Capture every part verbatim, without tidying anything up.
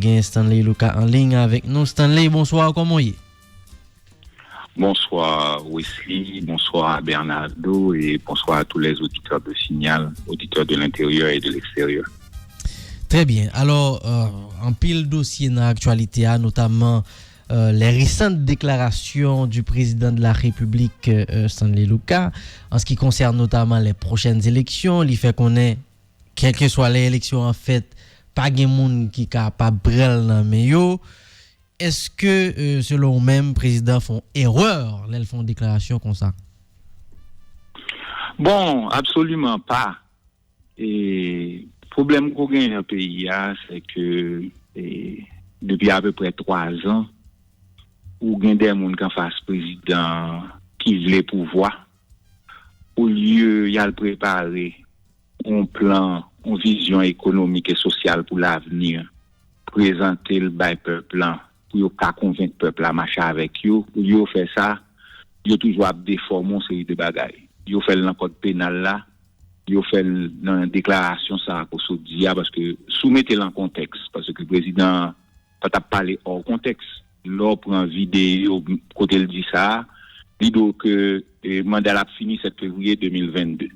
Gen Stanley Lucas an liy avèk nou. Stanley, bonswa, kòman w ye? Bonsoir Wesley, bonsoir Bernardo et bonsoir à tous les auditeurs de Signal, auditeurs de l'intérieur et de l'extérieur. Très bien. Alors, euh, anpil dosye nan aktyalite a, notamment euh, les récentes déclarations du président de la République, euh, Stanley Lucas, en ce qui concerne notamment les prochaines élections. Li fè konnen, kèlkeswa lè eleksyon an fèt, pa gen moun ki kapab pran l nan men yo. Èske, euh, selon ou menm, prezidan fè yon erè lè l fè yon deklarasyon konsa? Bon, absoliman pa. E pwoblèm ke w genyen nan peyi a, se ke e, depi apeprè twa zan, ou gen de moun ki anfas prezidan ki vle pouvwa, olye y al prepare yon plan, yon vizyon ekonomik e sosyal pou lavni, prezante l bay pèp lan, pou yo ka konvenk pèp la mache avèk yo. Olye yo fè sa, yo toujou ap defòme yon seri de bagay. Yo fè l nan kòd penal la, yo fè l nan deklarasyon sa a ke w sot di a, paske si w mete l an kontèks, paske prezidan an pa t ap pale hors contexte. Lè w pran videyo kote l di sa a, li di w ke e, manda l ap fini sèt fevriye de mil vennde.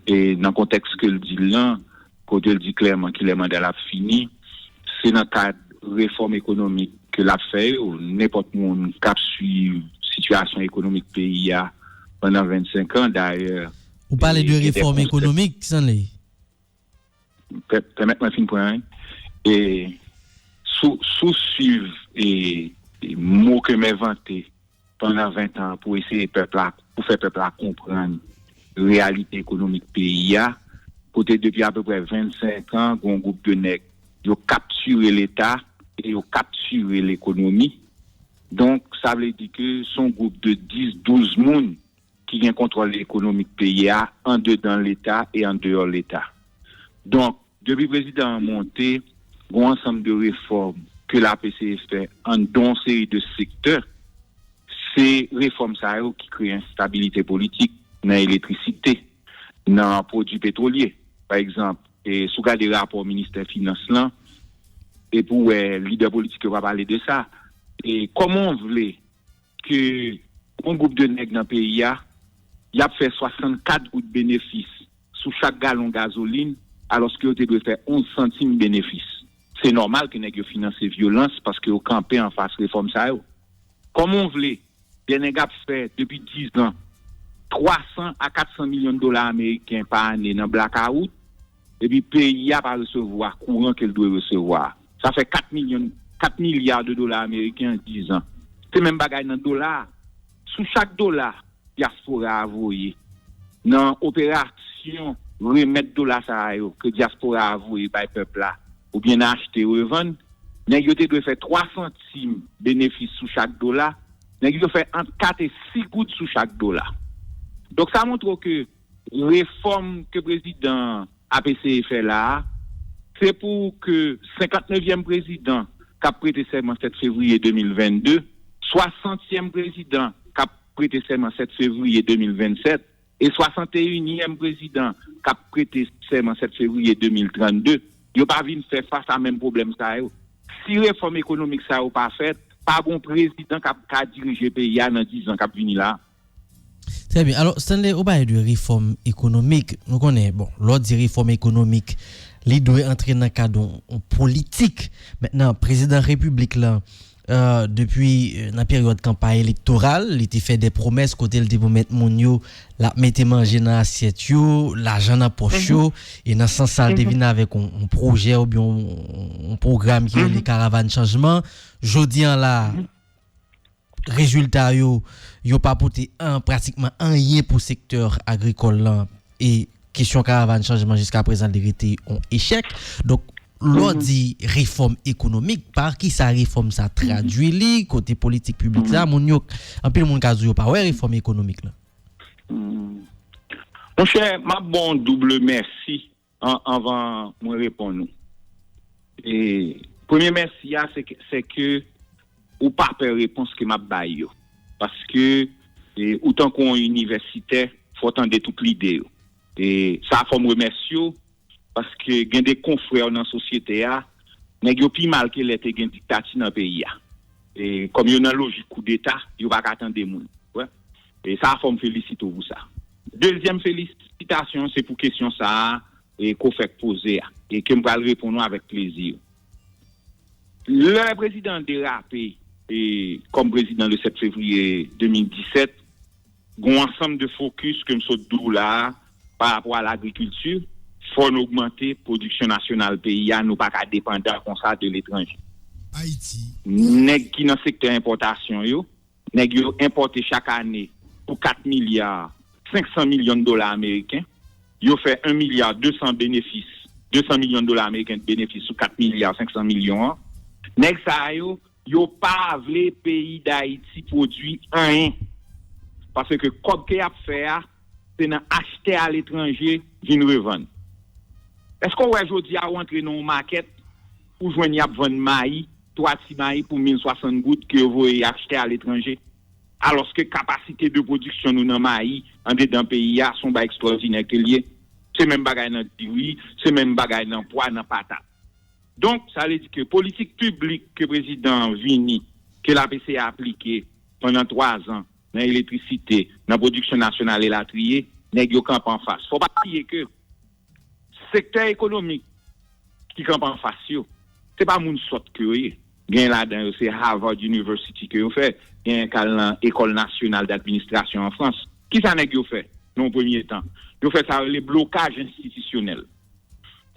E nan kontèks ke l di l lan, kote l di klèman kilè manda l ap fini, se nan kad refòm ekonomik ke l ap fè yo. Nenpòt moun k ap swiv sitiyasyon ekonomik peyi a pandan vennsenk an, dayè, Ou pale de refòm ekonomik, Stanley? Pèmèt mwen fin pran, wi. E sou sou swiv e, e mo ke m envante pandan ven tan pou eseye pèp la, pou fè pèp la konprann reyalite ekonomik peyi a, kote depi apeprè vennsenk an, gon gwoup de nèg yo kaptire Leta e yo kaptire lekonomi. Donk, sa vle di ke se yon gwoup de dis, douz moun ki gen kontwòl ekonomik peyi a andedan Leta e andeyò Leta. Donk, depi prezidan an monte, gon ansanm de refòm ke l ap eseye fè anndan yon seri de sektè. Se refòm sa yo ki kreye enstabilite politik nan elektrisite, nan pwodui petwolye. Pa egzanp, e, si w gade rapò ministè finans lan, epi w wè lidè politik yo pa pale de sa. E kòman w vle ke yon gwoup de nèg nan peyi a, y ap fè swasannkat goud benefis sou chak galon gazolin, alòske yo te dwe fè onz santim benefis. Se nòmal ke nèg yo finanse vyolans paske yo kanpe anfas refòm sa yo. Kòman w vle de nèg ap fè depi diz an twa san a kat san milyon dola ameriken pa ane nan blakawout, epi peyi a pa resevwa kouran ke l dwe resevwa a? Sa fè kat milyon, kat milya de dola ameriken an diz an. Se menm bagay nan dola a. Sou chak dola dyaspora a voye nan operasyon remèt dola sa a yo ke dyaspora a voye bay pèp la, oubyen nan achte revann, nèg yo te dwe fè twa santim benefis sou chak dola, nèg yo fè ant kat e sis goud sou chak dola. Donk, sa montre w ke refòm ke prezidan an ap eseye fè la a, se pou ke senkantnevyèm prezidan k ap prete sèman sèt fevriye de mil vennde, swasantyèm prezidan k ap prete sèman sèt fevriye de mil vennsèt, e swasanteyinyèm prezidan k ap prete sèman sèt fevriye de mil trannde, yo pa vin fè fas a menm pwoblèm sa yo. Si refòm ekonomik sa yo pa fèt, pa gon prezidan k ap ka dirije peyi a nan diz an k ap vini la. Trè byen. Alò, Stanley, ou pale de refòm ekonomik. Nou konnen, bon, lè w di refòm ekonomik, li dwe antre nan kad yon, yon politik. Mentnan, prezidan repiblik la, euh, depi euh, nan peryòd kanpay elektoral, li te fè de pwomès kote l te pwomèt moun yo l ap mete manje nan asyèt yo, lajan nan pòch yo, e nan sans sa l te vin avèk yon, yon pwojè oubyen yon, yon pwogram ki rele Karavàn Chanjman. Jodi an la, rezilta yo, yo pa pote an, pratikman anyen pou sektè agrikòl lan. E kesyon Karavàn Chanjman jiska prezan li rete yon echèk. Donk, lè w di refòm ekonomik, pa kisa refòm sa tradui li, kote politik piblik sa, moun yo, anpil moun ka di yo pa wè refòm ekonomik lan. Monchè, m ap ba w yon double mèsi an, anvan mwen reponn ou. E, premye mèsi a, se ke, se ke ou pa pè repons ke m ap bay yo. Paske e, ou tankou yon inivèsitè, fò w tande tout lide yo. E, sa fò m remèsye w, paske gen de konfrè nan sosyete a, Nèg yo pi mal ke lè te gen diktati nan peyi a. E, kòm yo nan lojik koudeta, yo pa ka tande moun. Wè. E sa, fò m felisite w pou sa. Dezyèm felisitasyon, se pou kesyon sa a, e, ke w fèk poze a, e ke m pral reponn ou avèk plezi. Lè prezidan an derape, e, kòm prezidan le sèt fevriye de mil disèt, gen yon ansanm de fokis ke m sot di w la a, pa rapò a lagrikilti, fò n ogmante pwodiksyon nasyonal peyi a, nou pa ka depandan konsa de letranje. Ayiti. Nèg ki nan sektè enpòtasyon yo, nèg yo enpòte chak ane pou kat milya senk san milyon dola ameriken, yo fè en milya de san benefis, de san milyon dola ameriken de benefis sou kat milya senk san milyon an. Nèg sa yo, yo pa vle peyi Dayiti pwodui anyen. Paske kòb ke y ap fè a, se nan achte aletranje vin revann. Èske w wè jodi a ou antre nan yon makèt, ou jwenn y ap vann mayi, twa ti mayi pou mil swasant goud ke yo voye achte aletranje? Alòske kapasite de pwodiksyon nou nan mayi andedan peyi a, se yon bagay ekstwòdinè ke l ye. Se menm bagay nan diri, se menm bagay nan pwa, nan patat. Donk, sa vle di ke politik piblik ke prezidan an vini, ke l ap eseye aplike pandan twa zan nan elektrisite, nan pwodiksyon nasyonal elatriye, nèg yo kanpe anfas. Fò pa bliye ke sektè ekonomik ki kanpe anfas yo, se pa moun sòt ke yo ye. Gen ladan yo, se Harvard University ke yo fè, gen k al nan École Nationale d'Administration an Frans. Kisa nèg yo fè nan yon premye tan? Yo fè sa yo rele blokaj enstitisyonèl.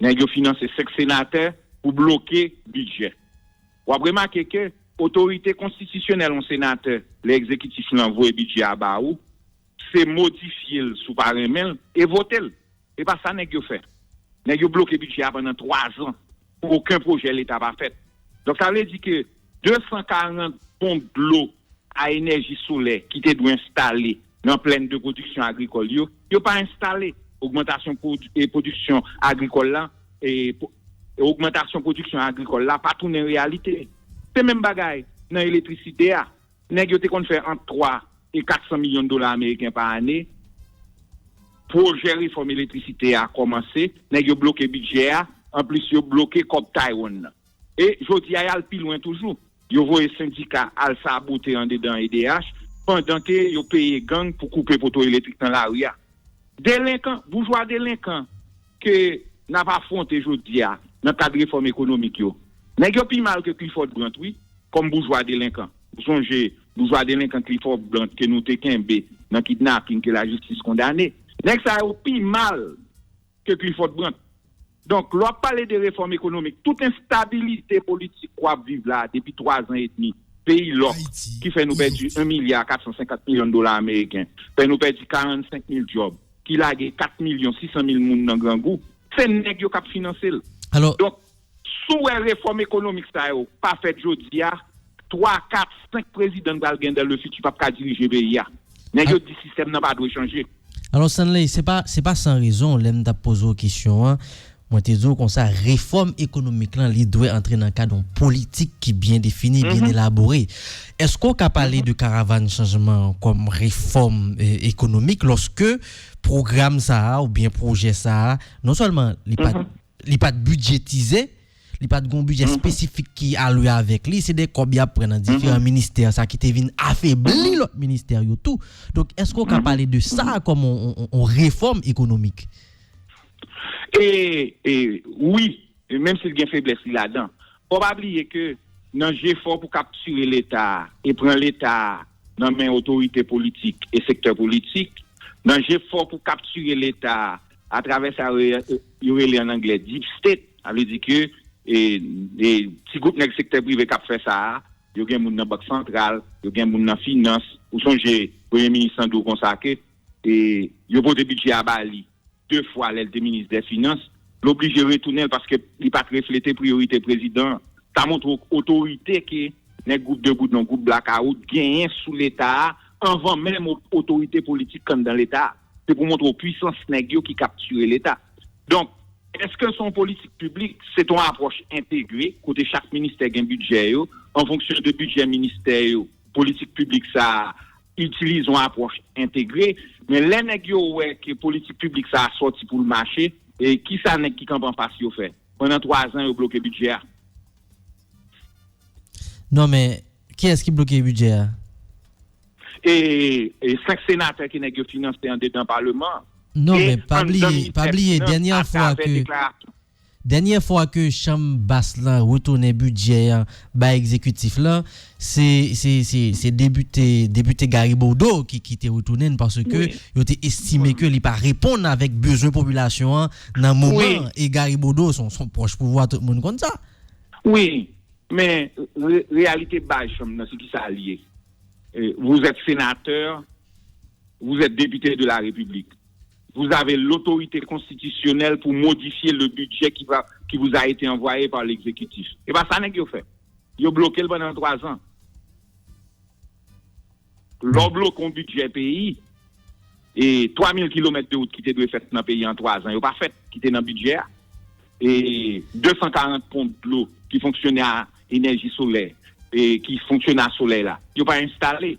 Nèg yo finanse senk senatè pou bloke bidjè. W ap remake ke otorite konstitisyonèl yon senatè, lè egzekitif lan voye bidjè a ba ou, se modifye l si w pa renmen l e vote l. E pa sa nèg yo fè. Nèg yo bloke bidjè a pandan twa zan pou okenn pwojè Leta pa fèt. Donk, sa vle di ke de san karant ponp dlo a enèji solè ki te dwe enstale nan plèn de pwodiksyon agrikòl yo, yo pa enstale. Ogmantasyon pwod-, e pwodiksyon agrikòl la, e pwo-, e ogmantasyon pwodiksyon agrikòl la pa tounen reyalite. Se menm bagay nan elektrisite a. Nèg yo te konn fè ant twa e kat san milyon dola ameriken pa ane. Pwojè refòm elektrisite a kòmanse. Nèg yo bloke bidjè a. Anplis, yo bloke kòb Taiwan nan. E jodi a, y al pi lwen toujou. Yo voye sendika al sabote andedan E D H, pandan ke yo peye gang pou koupe poto elektrik nan lari a. Delenkan, boujwa delenkan ke n ap afwonte jodi a nan kad refòm ekonomik yo, nèg yo pi mal ke Clifford Brandt, wi, kòm boujwa delenkan. Ou sonje, boujwa delenkan Clifford Brandt ke nou te kenbe nan kidnaping ke lajistis kondane. Nèg sa yo pi mal ke Clifford Brandt. Donk, lè w ap pale de refòm ekonomik, tout enstabilite politik w ap viv la depi twa zan edmi, peyi lòk, ki fè nou pèdi en milya kat san senkant milyon dola ameriken, fè nou pèdi karannsenk mil djòb, ki lage kat milyon sis san mil moun nan grangou, se nèg yo k ap finanse l. Donk, si w wè refòm ekonomik sa yo pa fèt jodi a, twa, kat, senk prezidan n pral gen dans le futur p ap ka dirije peyi a. Nèg yo di sistèm nan pa dwe chanje. Alò, Stanley, se pa, se pa san rezon, lè m t ap poze w kesyon an, mwen te di w konsa, refòm ekonomik lan, li dwe antre nan kad yon politik ki byen defini, byen elabore. Èske w ka pale de karavàn chanjman an kòm refòm, e, ekonomik, lòske pwogram sa a oubyen pwojè sa a, non sèlman li pa t, li pa t bidjetize, li pa t gen yon bidjè espesifik ki alwe avèk li, se de kòb y ap pran nan diferan ministè, sa ki te vin afebli lòt ministè yo tou. Donk, èske w ka pale de sa kòm yon, yon, yon refòm ekonomik? E, e, wi, e menm si l gen feblès li ladan. Fò pa bliye ke nan jefò pou kaptire Leta a e pran Leta a nan men otorite politik e sektè politik, nan jefò pou kaptire Leta a atravè sa yo, yo rele an anglè deep state, sa vle di ke, e, e, ti gwoup nèg sektè prive k ap fè sa a, yo gen moun nan Bank Santral, yo gen moun nan finans. Ou sonje, Premye Minis lan di w konsa ke, e, yo pote bidjè a ba li de fwa lè l te minis dè finans, l oblije retounen l paske li pa t reflete priyorite prezidan an. Sa montre w otorite ke nèg gwoup de Boudon, gwoup Blakawout genyen sou Leta a, anvan menm o-, otorite politik k anndan Leta a. Se pou montre w pwisans nèg yo ki kaptire Leta. Donk, èske se yon politik piblik? Se t yon apwòch entegre, kote chak ministè gen bidjè yo, an fonksyon de bidjè ministè yo, politik piblik sa a itilize yon apwòch entegre, men lè nèg yo wè ke politik piblik sa a sòti pou l mache, e kisa nèg ki kanpe anfas yo fè? Pandan twa zan, yo bloke bidjè a. Non, men kiyès ki bloke bidjè a? E, e senk senatè ke nèg yo finanse andedan paleman an. Non, E men pa anndan bliye, pa ministè bliye, finans, dènyè fwa atravè ke deklarasyon. Dènyè fwa ke chanm bas lan retounen bidjè an bay egzekitif lan, se se se se depite depite Gary Bodeau ki ki te retounen l paske Wi. Yo te estime ke li pa reponn avèk bezwen popilasyon an nan moman e Gary Bodeau se yon se yon pwòch pouvwa, tout moun konn sa. Wi, men re- reyalite baz chanm nan se ki sa l ye. Eh, vous êtes sénateur, vous êtes député de la République. Vous avez l'autorité constitutionnelle pour modifier le budget qui, va, qui vous a été envoyé par l'exécutif. E pa sa nèg yo fè. Yo bloke l pandan twa zan. Lè w bloke yon bidjè peyi, e twa mil kilomèt de wout ki te dwe fèt nan peyi an twa zan, yo pa fèt, ki te nan bidjè a. E de san karant ponp dlo ki fonksyone a enèji solè, e ki fonksyone a solèy la, yo pa enstale.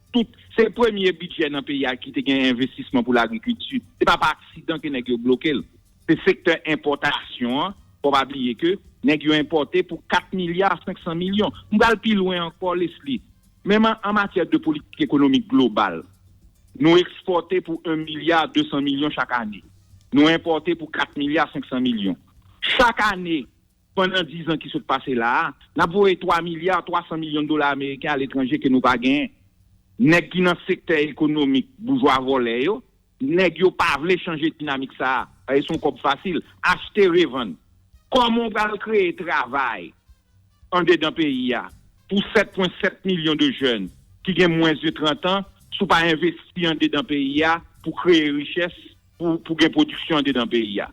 Tout, se premye bidjè nan peyi a ki te gen envestisman pou lagrikilti. Se pa pa aksidan ke nèg yo bloke l. Se sektè enpòtasyon an, fò pa bliye ke nèg yo enpòte pou kat milya senk san milyon. M pral pi lwen ankò, Leslie. Menm an, an matyè de politik ekonomik global, nou ekspòte pou en milya de san milyon chak ane. Nou enpòte pou kat milya senk san milyon. Chak ane, pandan diz an ki sot pase la a, n ap voye twa milya twa san milyon dola ameriken aletranje ke nou pa genyen. Nèg ki nan sektè ekonomik boujwa vòlè yo, nèg yo pa vle chanje dinamik sa a. Paske se yon kòb fasil. Achte, revann. Kòman w pral kreye travay andedan peyi a pou sèt pwen sèt milyon de jèn ki gen mwens de trant an, si w pa envesti andedan peyi a pou kreye richès, pou, pou gen pwodiksyon andedan peyi a?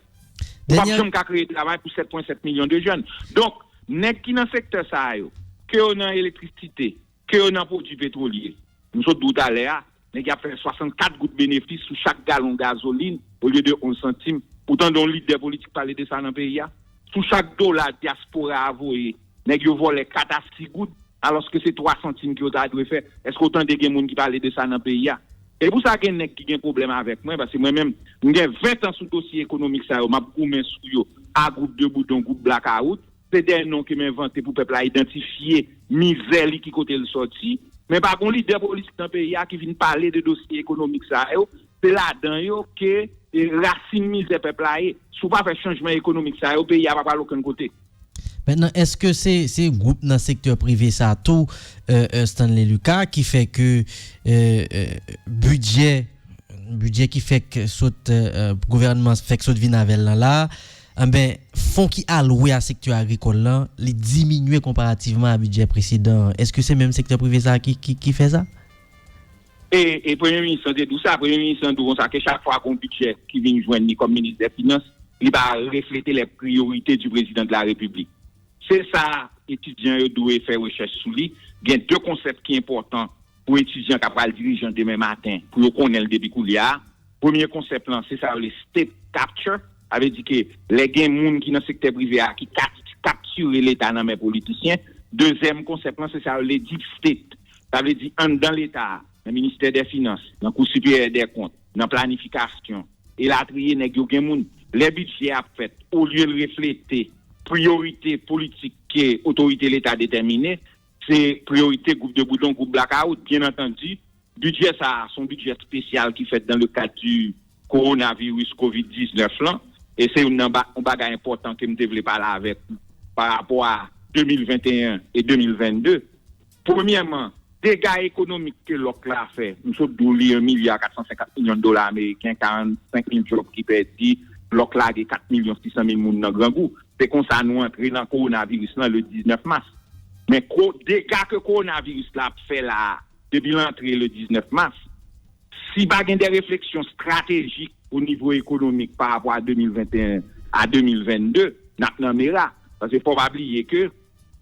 Ou p ap Dènyè janm ka kreye travay pou sèt pwen sèt milyon de jèn. Donk, nèg ki nan sektè sa yo, ke yo nan elektrisite, ke yo nan pwodui petwolye, m sot di w talè a, nèg y ap fè swasannkat goud benefis sou chak galon gazolin olye de onz santim. Ou tande yon lidè politik pale de sa nan peyi a? Sou chak dola dyaspora a voye, nèg yo vòlè kat a sis goud, alòske se twa santim ke yo ta dwe fè. Èske w tande gen moun ki pale de sa nan peyi a? E pou sa gen nèg ki gen pwoblèm avèk mwen, paske mwen menm, m gen ven tan sou dosye ekonomik sa yo, m ap goumen sou yo, a gwoup de boudon, gwoup blakawout, se de non ke m envante pou pèp la idantifye mizè li ki kote l sòti. Men pa gon lidè politik nan peyi a ki vin pale de dosye ekonomik sa yo. Se ladan yo ke e, rasin mizè pèp la ye. Si w pa fè chanjman ekonomik sa yo, peyi a pa pral okenn kote. Mentnan, èske se se gwoup nan sektè prive sa tou, euh, euh, Stanley Lucas, ki fè ke euh, euh, bidjè bidjè ki fèk sot euh, euh, gouvènman fèk sot vin avè l lan la, enben, fon ki alwe a sektè agrikòl lan, li diminye konparativman a bidjè presedan an? Èske se menm sektè prive sa a ki, ki, ki fè sa? E, e premye minis lan te di w sa, premye minis lan di w konsa ke chak fwa gen yon bidjè ki vin jwenn li kòm minis dè finans, li pa reflete les priorités du président de la République. Se sa etidyan yo dwe fè rechèch sou li. Gen de konsèp ki enpòtan pou etidyan k ap pral dirijan demen maten, pou yo konnen l depi koulye a. Premye konsèp lan, se sa yo rele state capture. Sa vle di ke lè gen moun ki nan sektè prive a ki kat- kaptire Leta nan men politisyen. Dezyèm konsèp lan, se sa yo rele deep state. Sa vle di anndan Leta a, nan ministè dè finans, nan kou siperyè dè kont, nan planifikasyon, elatriye, nèg yo gen moun. Lè bidjè ap fèt, olye l reflete priyorite politik ke otorite Leta detèmine, se priyorite gwoup de boudon, gwoup blakawout. Byen antandi, bidjè sa a se yon bidjè espesyal ki fèt dans le cadre du coronavirus kovid diznèf lan, e se youn nan ba- yon bagay enpòtan ke m te vle pale avèk ou pa rapò a de mil venteyen e de mil vennde. Premyèman, dega ekonomik ke lòk la fè, m sot di w li yon milya kat san senkant milyon dola ameriken, karannsenk mil djòb ki pèdi, lòk lage kat milyon sis san mil moun nan grangou. Se konsa nou antre nan kowonaviris lan le diznèf mas. Men ko, dega ke kowonaviris la ap fè la a, depi l antre le diznèf mas, si pa gen de refleksyon estratejik o nivo ekonomik pa rapò a de mil venteyen a de mil vennde, n ap nan mera. Paske fò w pa bliye ke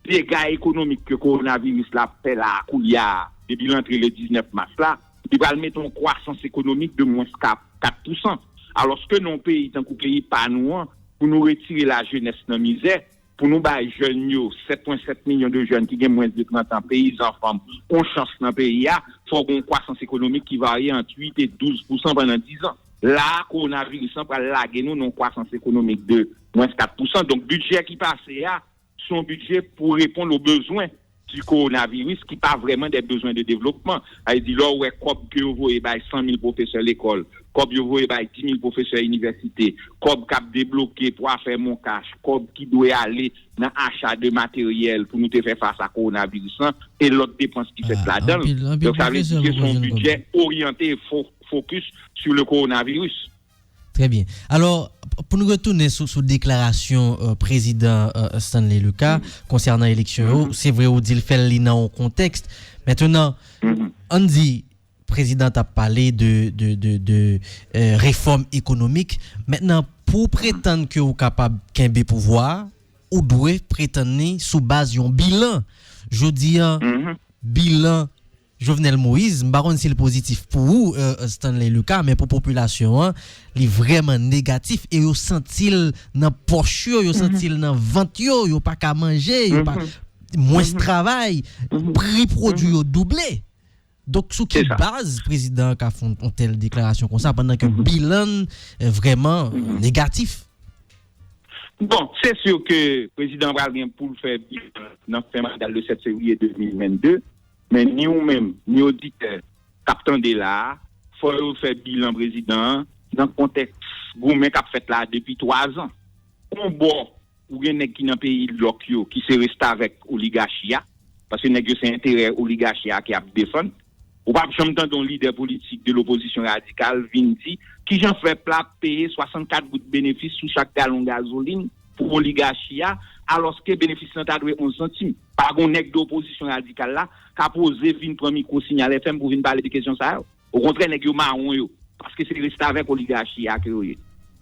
dega ekonomik ke kowonaviris la ap fè la a koulye a, depi l antre le diznèf mas la, li pral mete yon kwasans ekonomik de mwens kat, kat pousan. Alòske nan yon peyi tankou peyi pa nou an, pou nou retire lajenès nan mizè, pou nou bay jèn yo, sèt pwen sèt milyon de jèn ki gen mwens de trant an, peyizan, fanm, yon chans nan peyi a, fò gen yon kwasans ekonomik ki varye ant uit e douz pousan pandan diz an. La a, kowonaviris lan pral lage nou nan yon kwasans ekonomik de mwens kat pousan. Donk, bidjè ki pase a, se yon bidjè pou reponn o bezwen. du coronavirus ki pa vrèman des besoins de développement. Sa vle di, lè w wè kòb ke yo voye bay san mil pwofesè lekòl, kòb yo voye bay dis mil pwofesè inivèsite, kòb k ap debloke pou afè MonCash, kòb ki dwe ale nan acha de materyèl pou nou te fè fas a kowonaviris lan, e lòt depans ki fèt ladan l. Donk, sa vle di ke se yon bidjè oryante e fo-, focus sur le coronavirus. Trè byen. Alò, pou nou retounen sou, sou deklarasyon euh, prezidan euh, Stanley Lucas konsènan eleksyon yo, se vre ou di l fè l li nan yon kontèks. Mentnan, ann di, prezidan t ap pale de, de, de, de euh, refòm ekonomik. Mentnan, pou w pretann ke ou kapab kenbe pouvwa a, ou dwe pretann li sou baz yon bilan. Jodi a, bilan Jovenel Moïse, m pa konn si l pozitif pou ou, euh, Stanley Lucas, men pou popilasyon an, li vrèman negatif e yo santi l nan pòch yo, yo santi l nan vant yo, yo pa ka manje, yo pa mwens travay, pri pwodui yo double. Donk, sou ki baz prezidan an ka fè yon tèl deklarasyon konsa pandan ke bilan l euh, vrèman negatif? Bon, se si ke prezidan an pral gen pou l fè bilan nan fen manda l le sept février deux mille vingt-deux, men ni ou menm, ni oditè k ap tande la a, fò yo fè bilan prezidan an nan kontèks goumen k ap fèt la a depi twa zan. Yon bò, ou gen nèg ki nan peyi lòk yo, ki se restavèk oligachi a, paske nèg yo se enterè oligachi a ki ap defann. Ou p ap janm tande yon lidè politik de lopozisyon radikal vin di kijan pèp la ap peye swasannkat goud benefis sou chak galon gazolin pou oligachi a, alòske benefis lan ta dwe onz santim. Pa gon nèg de opozisyon radikal la ka poze vin pran mikwo Signal F M pou vin pale de kesyon sa yo. Okontrè, nèg yo mawon yo, paske se restavèk oligachi a ke yo ye.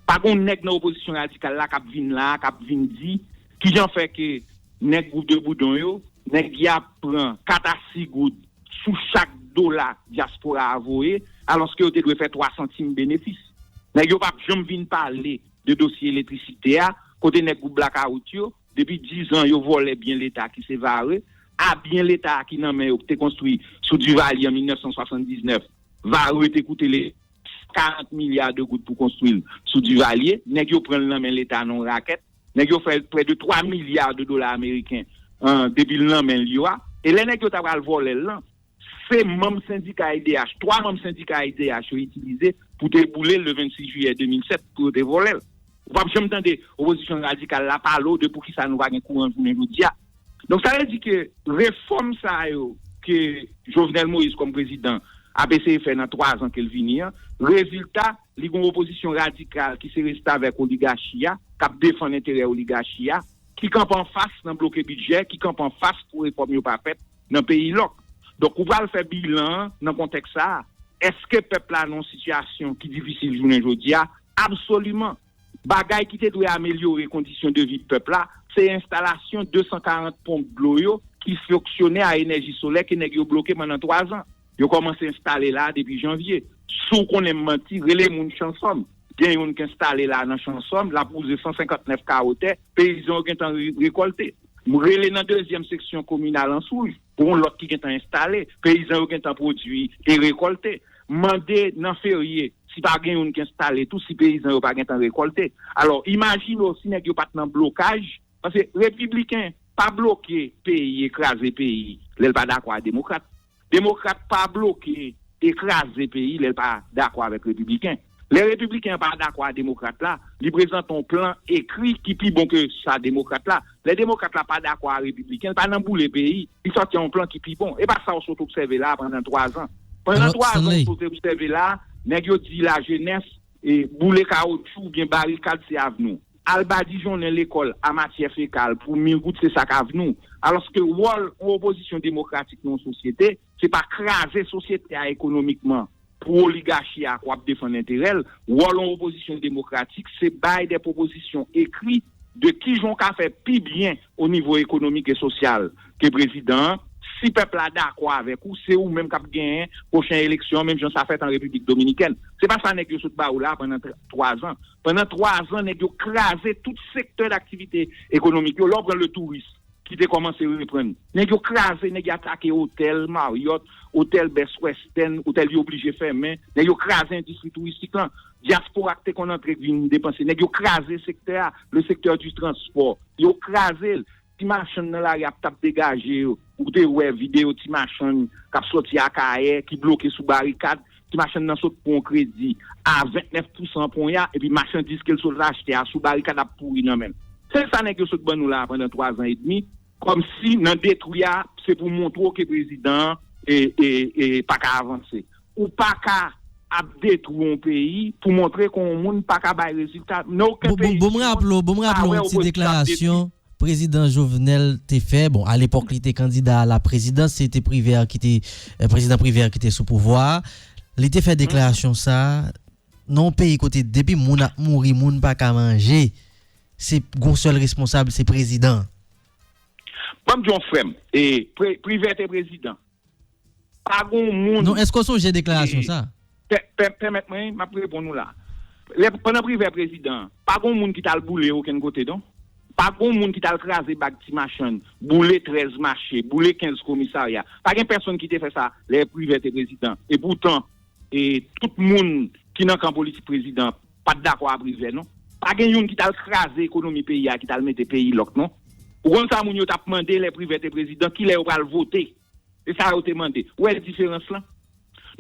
Pa gon nèg nan opozisyon radikal la k ap vin la, k ap vin di kijan fè ke nèg gwoup de boudon yo, nèg y ap pran kat a sis goud sou chak dola dyaspora a voye, alòske yo te dwe fè twa santim benefis. Nèg yo p ap janm vin pale de dosye elektrisite a, kote nèg gwoup blakawout yo, depi dizan, yo vòlè byen Leta ki se Vare, a byen Leta a ki nan men yo, ki te konstwi sou Duvalier an mil nèf san swasanndiznèf, Vare te koute Leta karant milya de goud pou konstwi l sou Duvalier, nèg yo pran l nan men Leta nan yon rakèt, nèg yo fè prè de twa milya de dola ameriken an, depi l nan men l yo a, e lè nèg yo ta pral vòlè l lan, se manm sendika E D H, twa manm sendika E D H yo itilize pou te boule l le vennsis jiyè de mil sèt pou yo te vòlè l. Ou p ap janm tande opozisyon radikal la pale w de poukisa nou pa gen kouran jounen jodi a. Donk, sa vle di ke refòm sa yo ke Jovenel Moïse kòm prezidan ap eseye fè nan twa zan ke l vini an, rezilta, li gen yon opozisyon radikal ki se restavèk oligachi a, k ap defann enterè oligachi a, ki kanpe anfas nan bloke bidjè, ki kanpe anfas pou refòm yo pa fèt nan peyi lòk. Donk, ou pral fè bilan an nan kontèks sa a. Èske pèp la nan yon sitiyasyon ki difisil jounen jodi a? Absoliman. Bagay ki te dwe amelyore kondisyon de vi pèp la, se enstalasyon de san karant ponp dlo yo ki fonksyone a enèji solè ke nèg yo bloke pandan twa zan. Yo kòmanse enstale la depi janvye. Si w konnen m manti, rele moun Chansòm. Gen youn k enstale la nan Chansòm, l ap wouze san senkant nèf kawo tè, peyizan yo gentan re- rekòlte. M rele nan dezyèm seksyon kominal Answouj, pou yon lòt ki gentan enstale, peyizan yo gentan pwodui e rekòlte. M mande nan Ferye, si pa gen youn ki enstale tou, si peyizan yo pa gentan rekòlte. Alò, imajine w si nèg yo pa t nan blokaj, paske repibliken pa bloke peyi e kraze peyi lè l pa dakò a demokrat. Demokrat pa bloke e kraze peyi lè l pa dakò avèk repibliken. Lè repibliken an pa dakò a demokrat la, li prezante yon plan ekri ki pi bon ke sa demokrat la. Lè demokrat la pa dakò a repibliken, l pa nan boule peyi, li sòti yon plan ki pi bon. E pa sa w sot obsève la a pandan twa zan. Pandan twa zan w sot obsève la a, nèg yo di lajenès, e, boule kawotchou oubyen barikad se avni w. Al badijonnen lekòl a matyè fekal pou mil goud, se sa k avni w. Alòske wòl yon opozisyon demokratik nan yon sosyete, se pa kraze sosyete a ekonomikman pou oligachi a k w ap defann enterè l. Wòl yon opozisyon demokratik, se bay de pwopozisyon ekri de kijan w ka fè pi byen o nivo ekonomik e sosyal ke prezidan an. Si pèp la dakò avèk ou, se ou menm k ap genyen pwochen eleksyon an, menm jan sa fèt an Repiblik Dominikèn. Se pa sa nèg yo sot ba ou la a pandan twa zan. Pandan twa zan, nèg yo kraze tout sektè daktivite ekonomik yo. Lè w pran le touris, ki te kòmanse reprann. Nèg yo kraze, nèg yo atake otèl Marriott, otèl Best Western, otèl yo oblije fèmen. Nèg yo kraze endistri touristik lan. Dyaspora k te konn antre vin depanse. Nèg yo kraze sektè a, le secteur du transport. Yo kraze l. ti machann nan lari ap t ap degaje yo. Ou te wè videyo ti machann k ap sòti Akayè, ki bloke sou barikad, ti machann nan sot pran yon kredi a vennèf pousan ponya, epi machandiz ke l sot achte a sou barikad ap pouri nan men l. Se sa nèg yo sot ban nou la a pandan twa zan edmi, kòmsi nan detwi a, se pou montre w ke prezidan an e, e, e, pa ka avanse. Ou pa ka ap detwi yon peyi pou montre ke yon moun pa ka bay rezilta. Nan okenn peyi di mond, m pa wè opozisyon ap detwi. Prezidan Jovenel te fè, bon, alepòk li te kandida a la prezidans, se te Privè ki te, eh, prezidan Privè ki te sou pouvwa a. Li te fè deklarasyon sa a, nan yon peyi kote depi moun ap mouri, moun pa ka manje, se gon sèl responsab, se prezidan. Ban m di yon frè m, e, pre, Privè te prezidan. Pa gon moun. Non, èske w sonje deklarasyon sa? Pè, pè, pèmèt mwen, m ap reponn ou la. Lè, pandan Privè prezidan, pa gon moun ki t al boule okenn kote, non. Pa gon moun ki t al kraze bag ti machann, boule trèz mache, boule kenz komisarya. Pa gen pèsonn ki te fè sa lè Privè te prezidan. Epoutan, e, tout moun ki nan kan politik prezidan pa t dakò a Privè, non. Pa gen youn ki t al kraze ekonomi peyi a, ki t al mete peyi lòk, non. Ou konn sa moun yo t ap mande lè Privè te prezidan, kilè yo pral vote? Se sa yo te mande. Ou wè diferans lan?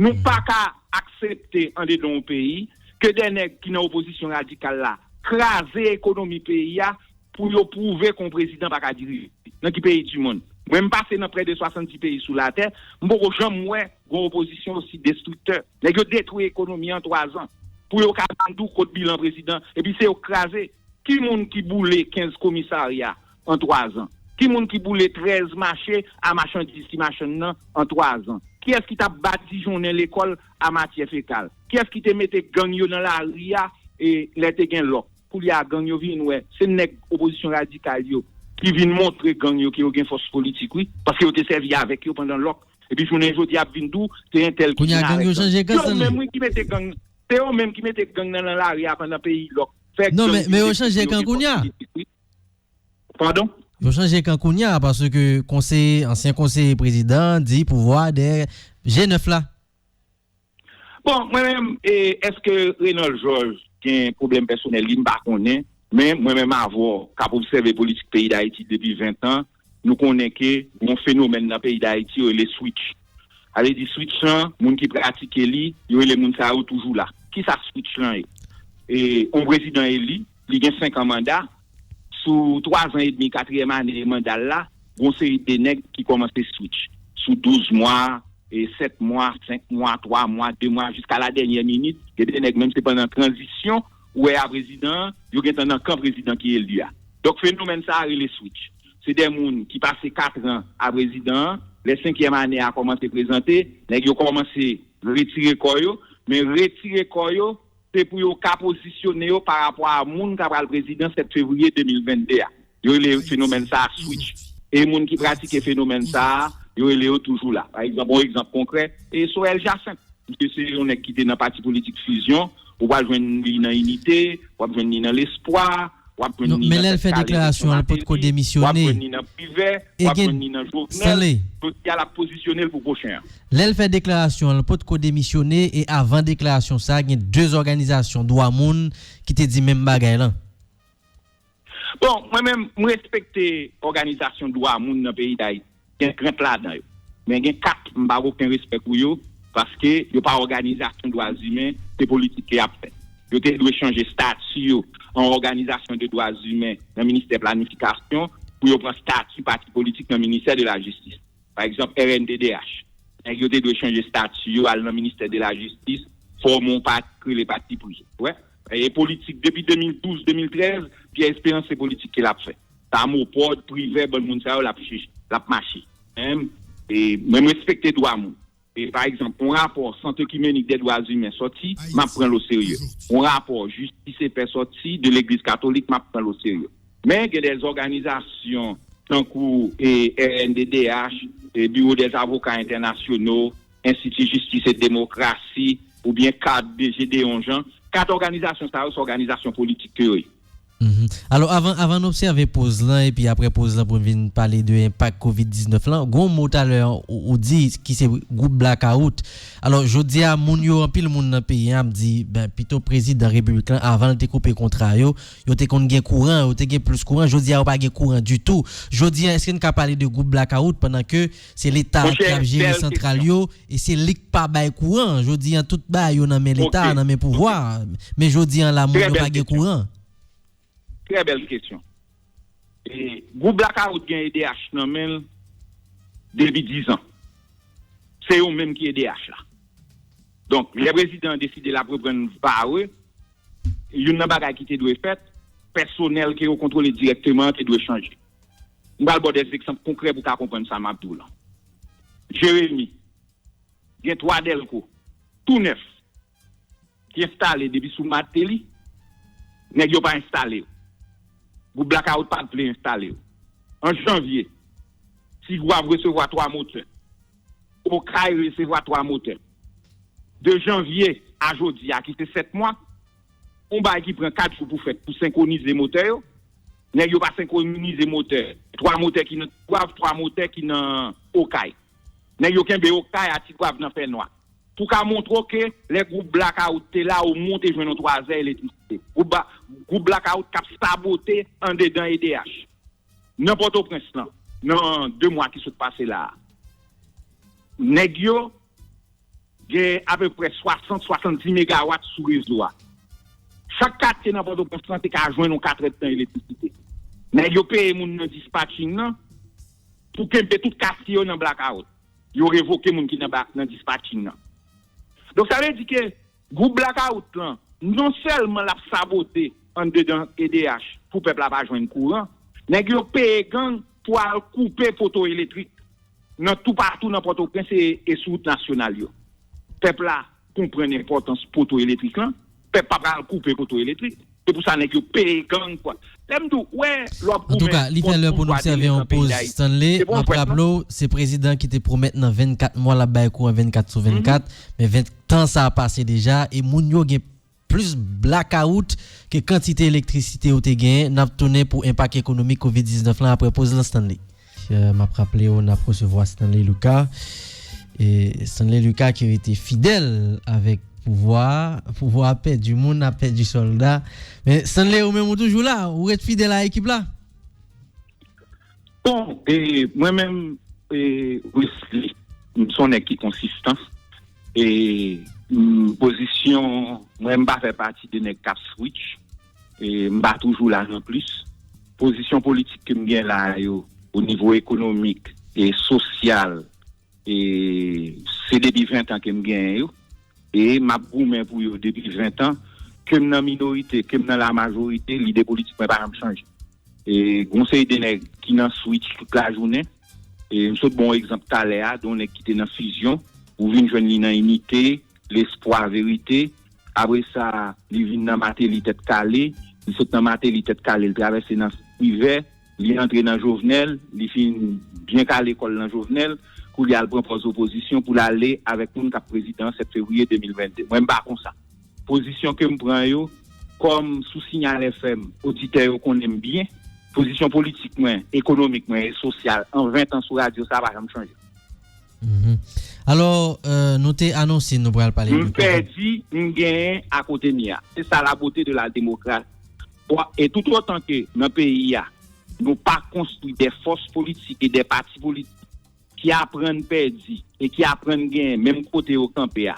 Nou pa ka aksepte andedan yon peyi ke de nèg ki nan opozisyon radikal la kraze ekonomi peyi a pou yo pwouve ke yon prezidan pa ka dirije. Nan ki peyi di mond? Mwen, m pase nan prè de swasanndis peyi sou latè, m poko janm wè yon opozisyon osi destriktè. Nèg yo detwi ekonomi an twa zan. Pou yo ka vin di w kot bilan prezidan, epi se yo k kraze. Ki moun ki boule kenz komisarya an twa zan? Ki moun ki boule trèz mache a machandiz ti machann nan an twa zan? Kiyès ki t ap badijonnen lekòl a matyè fekal? Kiyès ki te mete gang yo nan lari a, e, lè te gen lòk? Koulye a gang yo vin wè se nèg opozisyon radikal yo ki vin montre gang yo ke yo gen fòs politik, wi, paske yo te sèvi avèk yo pandan lòk. Epi jounen jodi a ap vin di w se entèl ki vin avèk gang. Yo menm, wi, ki mete gang, se yo menm ki mete gang nan nan lari a pandan peyi lòk. Fè gang vin dekouvri yo gen fòs politik, wi. Padon? Yo chanje kan kounye a, paske konseye, ansyen konseye prezidan di pouvwa dèyè G nèf la. Bon, mwen menm, e, èske Reynold Georges gen pwoblèm pèsonèl li, m pa konnen, men mwen menm avè w k ap obsève politik peyi Dayiti depi ven tan, nou konnen ke yon fenomèn nan peyi Dayiti yo rele switch. Sa vle di switch lan, moun ki pratike li, yo rele moun sa yo toujou la. Kisa switch lan ye? E, yon prezidan eli, li gen senk an manda, sou twa zan edmi, katriyèm ane manda l la, gon seri de nèg ki kòmanse switch. Sou douz mwa, e sèt mwa, senk mwa, twa mwa, de mwa, jiska la dènyè minit, gen de nèg menm se pandan tranzisyon, ou wè a prezidan an, yo gentan nan kan prezidan ki eli a. Donk fenomèn sa a rele switch. Se de moun ki pase kat an a prezidan an, lè senkyèm ane a kòmanse prezante, nèg yo kòmanse retire kò yo, men retire kò yo, se pou yo ka pozisyone yo pa rapò a moun k ap pral prezidan sèt fevriye de mil vennde a. Yo rele fenomèn sa a switch. E moun ki pratike fenomèn sa a, yo rele yo toujou la. Pa egzanp, yon egzanp konkrè, e Sorel Jacinthe. Misye se yon nèg ki te nan pati politik Fusion, ou pral jwenn li nan Inite, w ap jwenn li nan Lespwa, w ap jwenn li nan Tèt Kale, Eleksyon Mateli, w ap jwenn li nan Privè, w ap jwenn li nan Jovenel. Jodi a, l ap pozisyone l pou pwochen an. Lè l fè deklarasyon an, l potko demisyone, e avan deklarasyon sa a, gen de òganizasyon dwa moun ki te di menm bagay lan. Bon, mwen menm, m respekte òganizasyon dwa moun nan peyi Dayiti. Gen trant ladan yo. Men gen kat, m pa gen okenn respè pou yo, paske yo pa òganizasyon dwa imen, se politik ke y ap fè. Yo te dwe chanje estati yo an òganizasyon de dwa imen nan ministè planifikasyon pou yo pran estati pati politik nan ministè de la jistis. Pa egzanp, R N D D H. Nèg yo te dwe chanje estati yo, al nan ministè de la jistis, fòme yon pati k rele pati pri. Wè? E politik depi de mil douz, de mil trèz, Pierre Espérance se politik ke l ap fè. Sa Mopod, Privè, bann moun sa yo, l ap chèche, l ap mache. Men, e, mwen, m respekte dwa moun. E, pa egzanp, yon rapò Sant Ekimenik dè Dwa Imen sòti, m ap pran l oserye. Yon rapò Justice et Paix sòti de Legliz Katolik, m ap pran l oserye. Men, gen dè òganizasyon tankou, e, R N D D H, e, Bureau des Avocats Internationaux, Enstiti Jistis e Demokrasi, oubyen kad de Gédéon Jean. Kat òganizasyon sa yo, se òganizasyon politik ke yo ye. Mhm. Alò, avan, avan n obsève poz lan, epi apre poz lan pou n vin pale de enpak kovid diznèf lan, gon mo talè ou, ou di ki se gwoup blakawout. Alò, jodi a, moun yo, anpil moun nan peyi an ap di, ben, pito prezidan repiblik lan, avan l te koupe kontra yo, yo te konn gen kouran, yo te gen plis kouran. Jodi a, yo pa gen kouran ditou. Jodi a, èske n ka pale de gwoup blakawout pandan ke se Leta ki ap jere santral yo, e se li k pa bay kouran? Jodi a, tout bagay yo nan men Leta, nan men pouvwa. Men jodi a, la, moun yo pa gen kouran. Trè bèl kesyon. E, gwoup blakawout gen E D H nan men l depi diz an. Se yo menm ki E D H la. Donk, lè prezidan an deside l ap reprann Vare, youn nan bagay ki te dwe fèt, pèsonèl ke yo kontwole dirèkteman an te dwe chanje. M pral ba w de egzanp konkrè pou w ka konprann sa m ap di w lan. Jeremi, gen twa dèlko, tou nèf, ki enstale depi sou Martelly, nèg yo pa enstale yo. Gwoup blakawout pa t vle enstale yo. An janvye, Ti Gwav resevwa twa motè. Okay resevwa twa motè. De janvye a jodi a, ki se sèt mwa, yon bagay ki pran kat jou pou fèt pou senkwonize motè yo, nèg yo pa senkwonize motè. Twa motè ki nan Ti Gwav, twa motè ki nan Okay. Nèg yo kenbe Okay a Ti Gwav nan fènwa. Pou ka montre w ke lè gwoup blakawout te la, omwen w te jwenn yon twa zè elektrisite. Gwoup, ba, gwoup blakawout k ap sabote andedan E D H. Nan Pòtoprens lan, nan de mwa ki sot pase la a, nèg yo gen apeprè swasant, swasanndis megawat sou rezo a. Chak katye nan Pòtoprens lan te ka jwenn yon katrèdtan elektrisite. Nèg yo peye moun nan dispatching nan pou kenbe tout katye yo nan blakawout. Yo revoke moun ki nan, nan dispatching nan. Donk, sa vle di ke gwoup blakawout lan, non sèlman l ap sabote anndedan E D H pou pèp la pa jwenn kouran, nèg yo peye gang pou al koupe poto elektrik nan toupatou nan Pòtoprens e, e sou wout nasyonal yo. Pèp la konprann enpòtans poto elektrik lan, pèp pa pral koupe poto elektrik. Se pou sa nèg yo peye gang kwa. Lè m di w, wè, lè w ap goumen kont pouvwa dirijan peyi Dayiti, se pou yon pwèt non. Antouka, li fè lè pou n obsève yon poz, Stanley. M ap raple w, se prezidan ki te pwomèt nan vennkat mwa l ap bay kouran vennkat sou vennkat, men ven tan sa a pase deja, e moun yo gen plis blakawout ke kantite elektrisite yo te genyen. N ap tounen pou enpak ekonomik kovid diznèf lan apre poz lan, Stanley. M ap raple w, n ap resevwa Stanley Lucas. E Stanley Lucas ki rete fidèl avèk pouvwa a. Pouvwa a pèdi moun, ap pèdi sòlda. Men Stanley, ou menm ou toujou la, ou ret fidèl a ekip la? Bon, e, mwen menm, e, Wesley, m se yon nèg ki konsistan. E, m, pozisyon, mwen m pa fè pati de nèg k ap switch. E, m pa toujou la non plis. Pozisyon politik ke m gen la yo, o nivo ekonomik e sosyal, e se depi ven tan ke m genyen yo. E m ap goumen pou yo depi ven tan. Ke m nan minorite, ke m nan lamajorite, lide politik mwen pa janm chanje. E gon seri de nèg ki nan switch tout lajounen. E m sot ba w egzanp talè a, de yon nèg ki te nan Fusion, ou vin jwenn li nan Inite, Lespwa, Verite. Apre sa, li vin nan Mateli, Tèt Kale. Li sot nan Mateli, Tèt Kale, li travèse nan Privè, li antre nan Jovenel, li fin byen kale kò l nan Jovenel. Koulye a, l pran pòz opozisyon pou l ale avèk moun k ap prezidan an sèt fevriye de mil vennde. Mwen, m pa konsa. Pozisyon ke m pran yo, kòm sou Signal F M, oditè yo konnen m byen, pozisyon politik mwen, ekonomik mwen e sosyal an ven tan sou radyo sa a pa janm chanje. Mhm. Alò, euh, nou te anonse nou pral pale de kovid. M pèdi, m genyen akote m ye a. Se sa la beauté de la démocratie. Bon, e tout otan ke nan peyi a, nou pa konstwi de fòs politik e de pati politik ki aprann pèdi e ki aprann genyen menm kote yo kanpe a.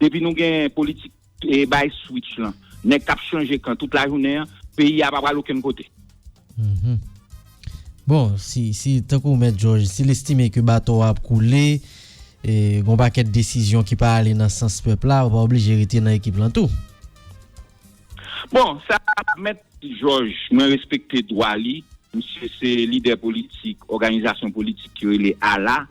Depi nou gen politik e bay switch lan, nèg k ap chanje kan tout lajounen an, peyi a pa pral okenn kote. Mhm. Bon, si, si, tankou Mèt Jòj, si l estime ke bato a ap koule, e, gon pakèt desizyon ki pa ale nan sans pèp la, ou pa oblije rete nan ekip lan tou. Bon, sa, Mèt Jòj, mwen respekte dwa li. Misye se lidè politik òganizasyon politik ki rele ALA.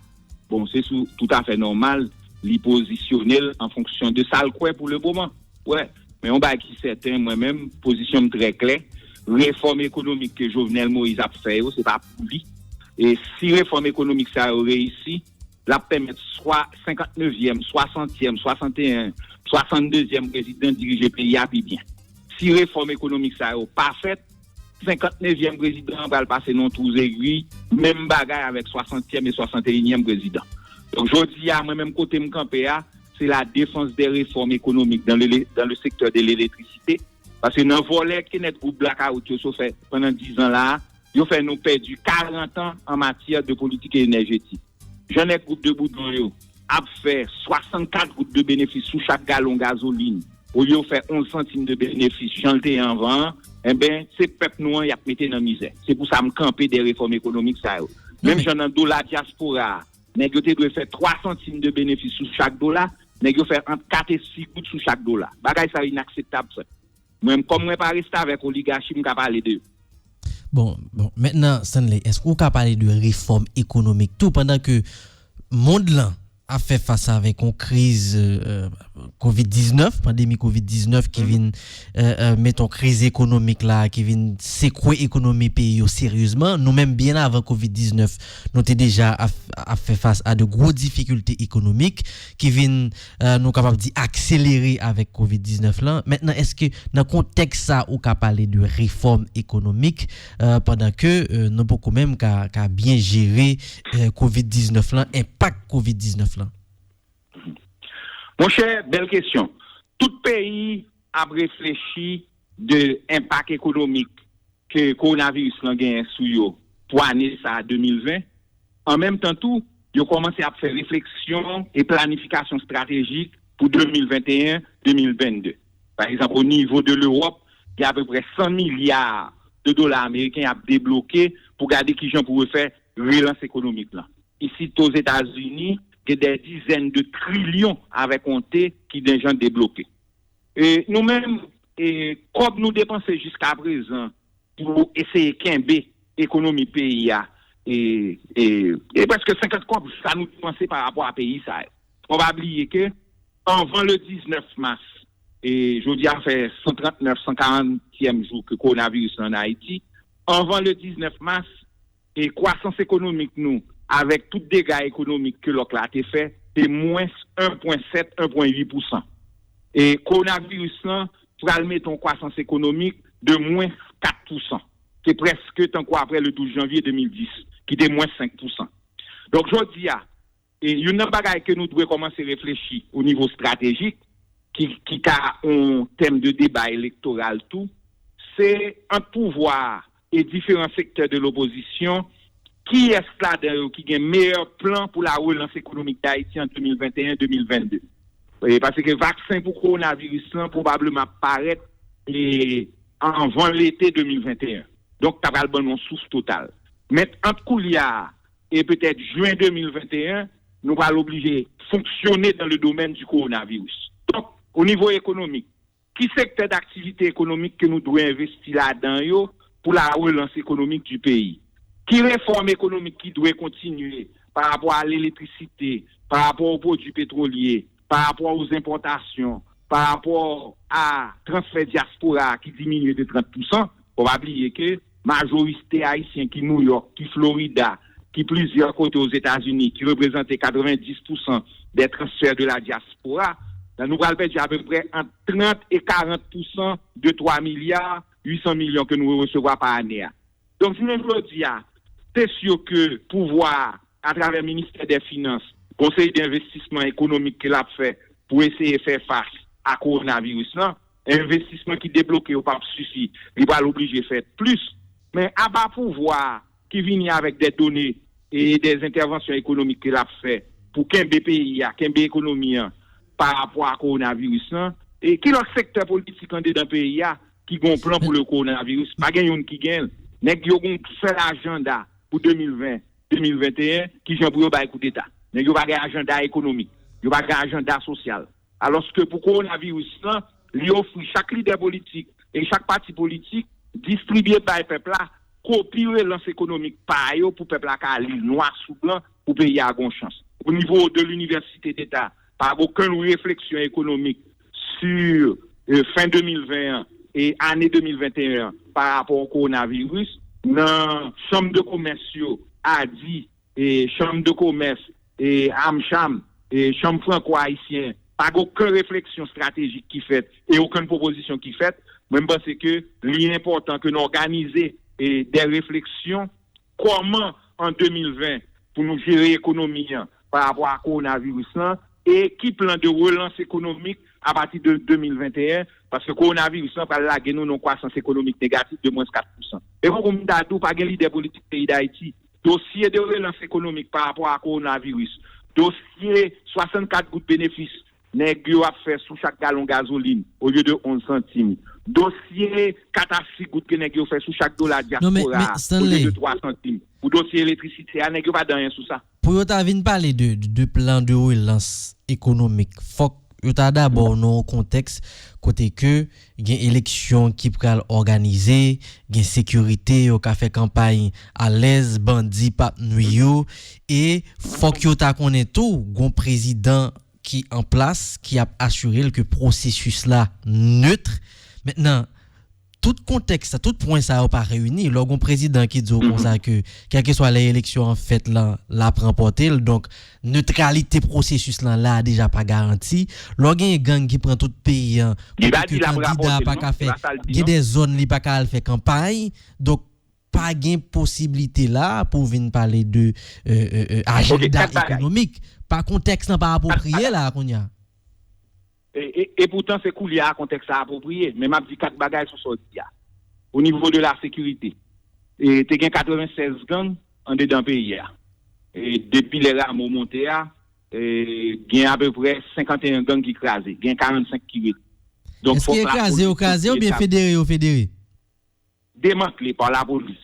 Bon, se sou, toutafè nòmal, li pozisyone l an fonksyon de sa l kwè pou le moman. Wè, men yon bagay ki sèten, mwen menm, pozisyon m trè klè. Refòm ekonomik ke Jovenel Moïse ap fè yo, se pa pou li. E si refòm ekonomik sa yo reyisi, l ap pèmèt swa senkantnevyèm, swasantyèm, swasanteyen, swasanndezyèm prezidan dirije peyi a pi byen. Si refòm ekonomik sa yo pa fèt, senkantnevyèm prezidan an pral pase nan twou zegwi, menm bagay avèk swasantyèm e swasanteyinyèm prezidan. Donk, jodi a, mwen menm kote m kanpe a, se la défense des réformes économiques dans le, dans le secteur de l'électricité. Paske nan vòlè Kenneth Group blakawout yo so fè pandan dizan la a, yo fè nou pèdi karant an an matyè de politik enèjetik. Jan nèg gwoup de Boudon yo ap fè swasannkat goud de benefis sou chak galon gazolin, olye yo fè onz santim de benefis jan l te ye anvan an, enben, se pèp nou an y ap mete nan mizè. Se pou sa m kanpe dèyè refòm ekonomik sa yo. Menm jan nan dola dyaspora a, nèg yo te dwe fè twa santim de benefis sou chak dola, nèg yo fè ant kat e sis goud sou chak dola. Bagay sa yo inakseptab, frè. Mwen, kòm mwen pa restavèk oligachi, m ka pale de yo. Bon, bon, mentnan, Stanley, èske ou ka pale de refòm ekonomik tou pandan ke mond lan ap fè fas avèk yon kriz euh, kovid diznèf, pandemi kovid diznèf ki vin euh, euh, met yon kriz ekonomik la, ki vin sekwe ekonomi peyi yo seryezman. Nou menm, byen avan kovid diznèf, nou te deja ap, ap fè fas a de gwo difikilte ekonomik ki vin, euh, nou kapab di, akselere avèk kovid diznèf lan. Mentnan, èske nan kontèks sa ou ka pale de refòm ekonomik euh, pandan ke euh, nou poko menm ka, ka byen jere euh, kovid diznèf lan, enpak kovid diznèf lan? Monchè, bèl kesyon. Tout peyi ap reflechi de enpak ekonomik ke kowonaviris lan genyen sou yo pou ane sa a de mil ven. An menm tan tou, yo kòmanse ap fè refleksyon e planifikasyon estratejik pou de mil venteyen, de mil vennde. Pa egzanp, o nivo de Lewòp, gen apeprè san milya de dola ameriken y ap debloke pou gade kijan pou refè relans ekonomik lan. Isit Ozetazini, gen dè dizèn de trilyon avèk yon T ki deja debloke. E nou menm, e kòb nou depanse jiskaprezan pou eseye kenbe ekonomi peyi a, e, e, e prèske senkant kòb sa nou depanse pa rapò a peyi sa yo. Fò pa bliye ke anvan le diznèf mas, e jodi a fè san trantnèf, san karantyèm jou ke kowonaviris lan ann Ayiti, anvan le diznèf mas, e kwasans ekonomik nou, avèk tout dega ekonomik ke lòk la te fè, te mwens en pwen sèt, en pwen uit pousan. E kowonaviris lan pral mete yon kwasans ekonomik de mwens kat pousan. Se prèske tankou apre le douz janvye de mil dis, ki te mwens senk pousan. Donk, jodi a, e youn nan bagay ke nou dwe kòmanse reflechi o nivo estratejik, ki, ki ka yon tèm de deba elektoral tou, se ant pouvwa a e diferan sektè de lopozisyon, kiyès ladan yo ki gen meyè plan pou la relans ekonomik Dayiti an de mil venteyen, de mil vennde? E, paske vaksen pou kowonaviris lan pwobableman ap parèt e, anvan lete de mil venteyen. Donk, ta pral ban nou yon souf total. Men ant koulye a e petèt jen de mil venteyen, nou pral oblije fonksyone dans le domaine du coronavirus. Donk, o nivo ekonomik, ki sektè daktivite ekonomik ke nou dwe envesti ladan yo pou la relans ekonomik di peyi? Ki refòm ekonomik ki dwe kontinye pa rapò a leletrisite, pa rapò o pwodui petwolye, pa rapò o zenpòtasyon, pa rapò a transfè dyaspora a ki diminye de trant pousan? Fò pa bliye ke majorite ayisyen ki Nouyòk, ki Florida, ki plizyè kote Ozetazini, ki reprezante katrevenndis pousan dè transfè de la dyaspora, nou pral pèdi apeprè ant trant e karant pousan de twa milya uit san milyon ke nou resevwa pa ane a. Donk, jounen jodi a, se si ke pouvwa a, atravè Ministè dè Finans, gon seri de envestisman ekonomik ke l ap fè pou eseye fè fas a kowonaviris lan, envestisman ki debloke yo p ap sifi, li pral oblije fè plis. Men aba pouvwa a ki vini avèk de done e de entèvansyon ekonomik ke l ap fè pou kenbe peyi a, kenbe ekonomi an pa rapò a kowonaviris lan, e ki lòt sektè politik andedan peyi a ki gon plan pou le kowonaviris? Pa gen youn ki gen l. Nèg yo gon sèl ajanda pou de mil ven, de mil venteyen, kijan pou yo bay koudeta. Nèg yo pa gen ajanda ekonomik, yo pa gen ajanda sosyal. Alòske pou kowonaviris lan, li ofri chak lidè politik e chak pati politik distribye bay pèp la kopi relans ekonomik pa yo pou pèp la ka li nwa sou blan pou peyi a gon chans. O nivo de linivèsite deta, pa gen okenn refleksyon ekonomik si e, fen de mil ven an e ane de mil venteyen an pa rapò kowonaviris. Nan chanm de komès yo, adi, e chanm de komès, e amcham, e chanm franko-ayisyen, pa gen okenn refleksyon estratejik ki fèt e okenn pwopozisyon ki fèt. Mwen, m panse ke li enpòtan ke n òganize e, de refleksyon kòman an de mil ven pou nou jere ekonomi an pa rapò a kowonaviris lan e ki plan de relans ekonomik apati de de mil venteyen, paske kowonaviris lan pral lage nou nan kwasans ekonomik negatif de mwens kat pousan. E fòk m ta di w, pa gen lidè politik peyi Dayiti. Dosye de relans ekonomik pa rapò a kowonaviris, dosye swasannkat goud benefis nèg yo ap fè sou chak galon gazolin olye de onz santim, dosye kat a sis goud ke nèg yo fè sou chak dola dyaspora olye de twa santim, pou dosye elektrisite a, nèg yo pa di anyen sou sa. Pou yo ta vin pale de, de, de plan de relans ekonomik, fòk yo ta dabò nan yon kontèks kote ke gen eleksyon ki pral òganize, gen sekirite, yo ka fè kanpay alèz, bandi p ap nwi yo, e fòk yo ta konnen tou, gon prezidan ki an plas, ki ap asire l ke pwosesis la nèt. Mentnan, tout kontèks sa, tout pwen sa yo pa reyini. Lè w gon prezidan ki di w konsa ke, kèlkeswa lè eleksyon an fèt lan, l ap ranpòte l. Donk, netralite pwosesis lan la a deja pa garanti. Lè w gen gang ki pran tout peyi an, kote ke kandida pa ka fè, gen de zòn li pa ka al fè kanpay. Donk, pa gen posiblite la pou vin pale de, euh, euh, euh, ajanda ekonomik. Pa kontèks lan pa apwopriye la kounye a. E, e, e poutan, se koulye a kontèks sa apwopriye. Men m ap di kat bagay sou sa w di a. O nivo de la sekirite, e, te gen katrevennsèz gang andedan peyi a. E, depi lè Rameau monte a, e, gen apeprè senkanteyen gang ki kraze, gen karannsenk ki rete. Donk, èske fòk lapolis kraze yo kraze oubyen federe yo federe? Demantle pa lapolis.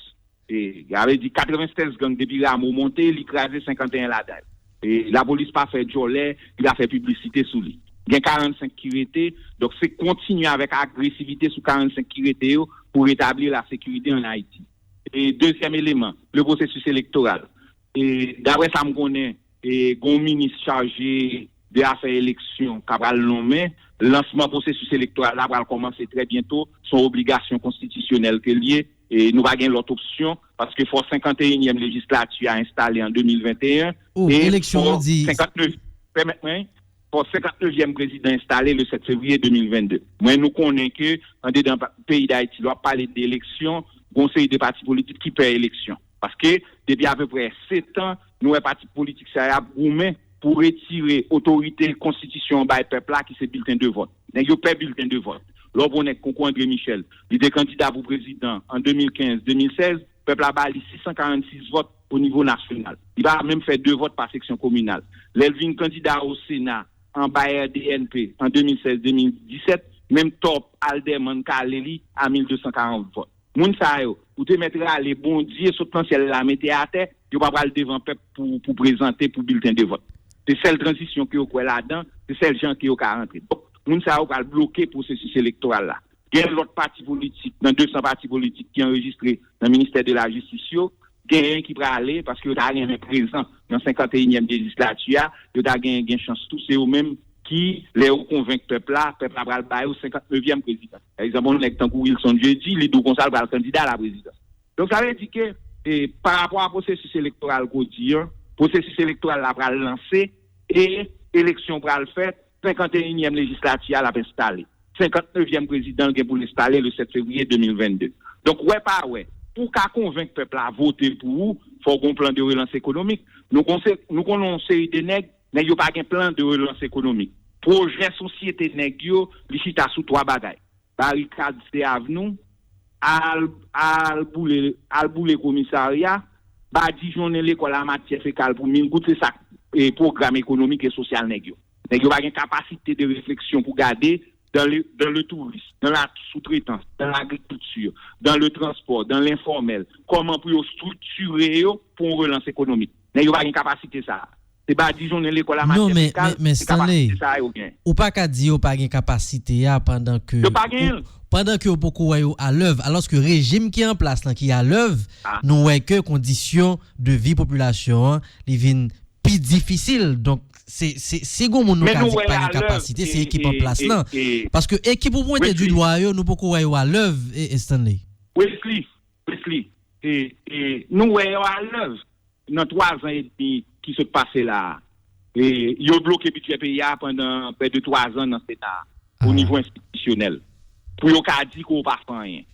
E, sa vle di katrevennsèz gang depi Rameau monte, li kraze senkanteyen ladan yo. E, lapolis pa fè djòlè, li pa fè piblisite sou li. Gen karannsenk ki rete, donk se kontinye avèk agresivite sou karannsenk ki rete yo pou retabli lasekirite ann Ayiti. E dezyèm eleman, le pwosesis elektoral. E daprè sa m konnen, e, gon minis chaje de afè eleksyon k ap al nonmen, lansman pwosesis elektoral la pral kòmanse trè byento, se yon obligasyon konstitisyonèl ke l ye, e nou pa gen lòt opsyon, paske fò senkanteyinyèm lejislati a enstale an de mil venteyen, e fò senkantnèf, pèmèt mwen, fò senkantnevyèm prezidan enstale le sèt fevriye de mil vennde. Mwen, nou konnen ke andedan pa-, peyi Dayiti, lè w ap pale de eleksyon, gon seri de pati politik ki pè eleksyon. Paske, depi apeprè sèt an, nou wè pati politik sa yo ap goumen pou retire otorite konstitisyon an bay pèp la, ki se bilten de vòt. Nèg yo pè bilten de vòt. Lè w pran nèg konkou André Michel, li te kandida pou prezidan an de mil kenz, de mil sèz, pèp la ba li sis san karannsis vòt o nivo nasyonal. Li pa menm fè de vòt pa seksyon kominal. Lè l vin kandida o Sena anba R D N P an de mil sèz, de mil disèt, menm Top Alderman kale li a mil de san karant vòt. Moun sa yo, ou te mèt rale Bondye sot nan syèl la mete atè, yo pa pral devan pèp pou, pou prezante pou bilten de vòt. Se sèl tranzisyon ke yo kwè ladan, se sèl jan ke yo ka rantre. Donk, moun sa yo pral bloke pwosesis elektoral la. Gen lòt pati politik, nan de san pati politik ki anrejistre nan ministè de lajistis yo, genyen ki prale, paske yo ta renmen prezan nan senkanteyinyèm lejislati a, yo ta gen, gen chans tou, se yo menm ki, lè yo konvenk pèp la, pèp la pral ba yo senkantnevyèm prezidans. Pa egzanp, yon nèg tankou Wilson Jeudi, li di w konsa l pral kandida a la prezidans. Donk, sa vle di ke, e, pa rapò a pwosesis elektoral ke w di an, pwosesis elektoral la pral lanse e eleksyon pral fèt, senkanteyinyèm lejislati a l ap enstale. Senkantnevyèm prezidan l gen pou l enstale le sèt fevriye de mil vennde. Donk, wè pa wè, pou w ka konvenk pèp la vote pou ou, fò w gen yon plan de relans ekonomik. Nou konse-, nou konnen yon seri de nèg, nèg yo pa gen plan de relans ekonomik. Pwojè sosyete nèg yo, li chita sou twa bagay. Barikad se avnou, al, al boule, al boule komisarya, badijonnen lekòl a matyè fekal pou mil goud, se sa k, e, pwogram ekonomik e sosyal nèg yo. Nèg yo pa gen kapasite de refleksyon pou gade dans le, dans le tourisme, dans la sous-traitance, dans l'agriculture, dans le transport, dans l'informel, kòman pou yo estrikire yo pou yon relans ekonomik. Nèg yo pa gen kapasite sa a. Se badijonnen lekòl a matyè fekal, se kapasite sa a yo gen. Ou pa ka di yo pa gen kapasite a pandan ke, yo pa gen l. Pandan ke yo poko wè yo alèv, alòske rejim ki an plas lan ki alèv, nou wè ke kondisyon de vi popilasyon an, li vin pi difisil. Donk, se, se, si gon moun nou ka di ki pa gen kapasite, se ekip an plas lan. Paske ekip ou pwente di dwa yo, nou poko wè yo alèv, e, e Stanley. Wesley, Wesley, e, e, nou wè yo alèv nan twa zan edmi ki sot pase la a. E, yo bloke bidjè peyi a pandan prè de twa zan nan Sena a, o nivo enstitisyonèl. pou yo ka di ke w pa fè anyen.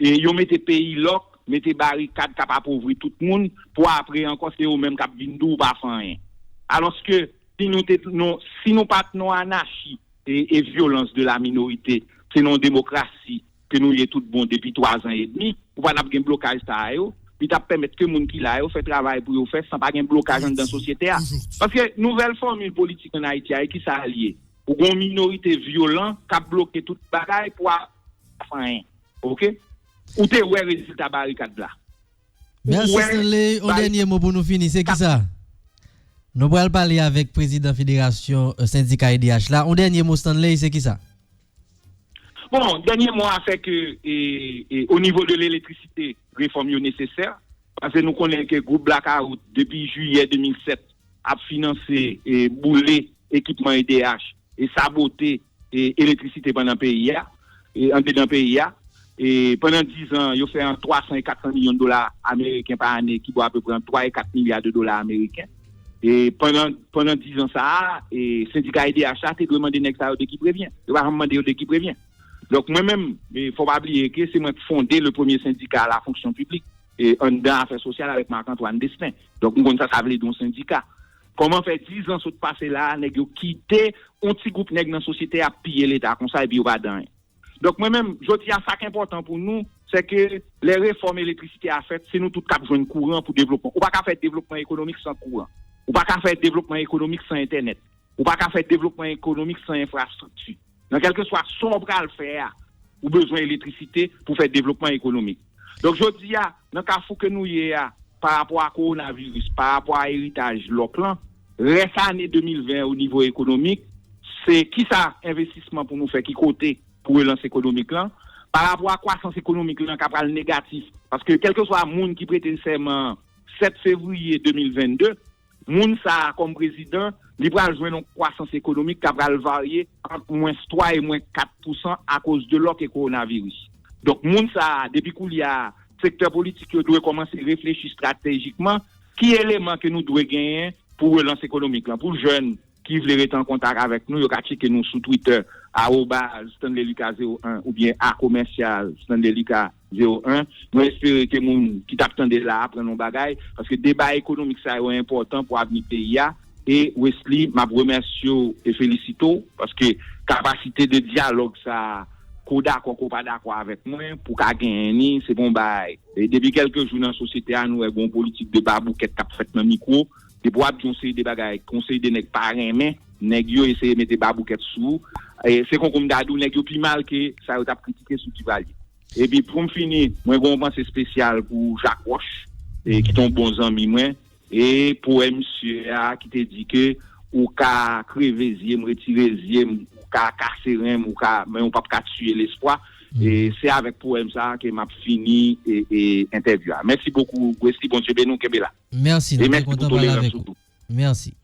E yo mete peyi lòk, mete barikad k ap apovri tout moun, pou apre ankò se yo menm k ap vin di w pa fè anyen. Alòske si nou te, nou, si nou pa t nan anachi e, e vyolans de la minorite, se nan yon demokrasi ke nou ye tout bon depi twa zan edmi, ou pa t ap gen blokaj sa a yo, li t ap pèmèt ke moun ki la yo fè travay pou yo fè san pa gen blokaj anndan sosyete a. Paske nouvèl fòmil politik ann Ayiti a, e kisa l ye? Ou gen yon minorite vyolan k ap bloke tout bagay pou a fè anyen. Oke? Ou te wè rezilta barikad la. Ou Mèsi wè Stanley, yon bagay dènye mo pou nou fini, se kisa? Nou pral pale avèk prezidan federasyon eh, sendika E D H la. Yon dènye mo Stanley, se kisa? Bon, dènye mo a se ke e, e, o nivo de elektrisite, refòm yo nesesè. Paske nou konnen ke gwoup Blakawout, depi jiyè de mil sèt, ap finanse e, boule ekipman E D H e sabote e, elektrisite pandan peyi a, e andedan peyi a. E pandan diz an, yo fè an twa san e kat san milyon dola ameriken pa ane, ki bò apeprè an twa e kat milya de dola ameriken. E pandan, pandan diz an sa a, e sendika E D H la te dwe mande nèg sa yo de ki prevyen. Yo pa janm mande yo de ki prevyen. Donk, mwen menm, e fò pa bliye ke se mwen k fonde le premye sendika la fonksyon piblik e anndan afè sosyal avèk Marc Antoine Destin. Donk, m konn sa sa vle di yon sendika. Kòman fè diz an sot pase la a, nèg yo kite yon ti gwoup nèg nan sosyete a ap piye Leta konsa epi yo pa di anyen? Donk, mwen menm, jodi a, sa k enpòtan pou nou, se ke lè refòm elektrisite a fèt, se nou tout k ap jwenn kouran pou devlopman. Ou pa ka fè devlopman ekonomik san kouran. Ou pa ka fè devlopman ekonomik san entènèt. Ou pa ka fè devlopman ekonomik san enfrastrikti. Nan kèlkeswa sa w pral fè a, ou bezwen elektrisite pou fè devlopman ekonomik. Donk, jodi a, nan kafou ke nou ye a, pa rapò a kowonaviris, pa rapò a eritaj lòk lan, rès ane de mil ven o nivo ekonomik, se kisa envestisman pou nou fè, ki kote pou relans ekonomik lan, pa rapò a kwasans ekonomik lan k ap pral negatif. Paske kèlkeswa moun ki prete sèman sèt fevriye de mil vennde, moun sa a kòm prezidan, li pral jwenn yon kwasans ekonomik k ap pral varye ant mwens twa e mwens kat pousan akoz de lòk e kowonaviris. Donk, moun sa a, depi koulye a, sektè politik yo dwe kòmanse reflechi estratejikman ki eleman ke nou dwe genyen pou relans ekonomik lan. Pou jèn ki vle rete an kontak avèk nou, yo ka tcheke nou sou Twitter, arobaz Stanley Lucas zewo en oubyen a commercial Stanley Lucas zewo en. Mwen espere ke moun ki t ap tande la aprann yon bagay, paske deba ekonomik sa yo enpòtan pou avni peyi a. E Wesley, m ap remèsye w e felisite w, paske kapasite de dyalòg sa a, ke w dakò, ke w pa dakò avèk mwen, pou w ka genyen ni, se pa yon bagay. E depi kèlke jou nan sosyete a, nou wè gen yon politik de baboukèt k ap fèt nan mikwo. Depi w ap di yon seri de bagay ke yon seri de nèg pa renmen, nèg yo eseye mete baboukèt sou ou. E se konkou m ta di w, nèg yo pi mal ke sa yo t ap kritike sou Duvalier. Epi pou m fini, mwen gen yon panse espesyal pou Jacques Roche, e, ki te yon bon zanmi mwen, e powèm misye a ki te di ke ou ka kreve zye m, retire zye m, ou ka kase ren m, ou ka, men ou p ap ka tiye lespwa. E se avèk powèm sa a ke m ap fini e, e entèvyou a. Mèsi bokou, Wesley, Bondye beni w, kenbe la. Mèsi, nou te kontan pale avèk ou. Mèsi.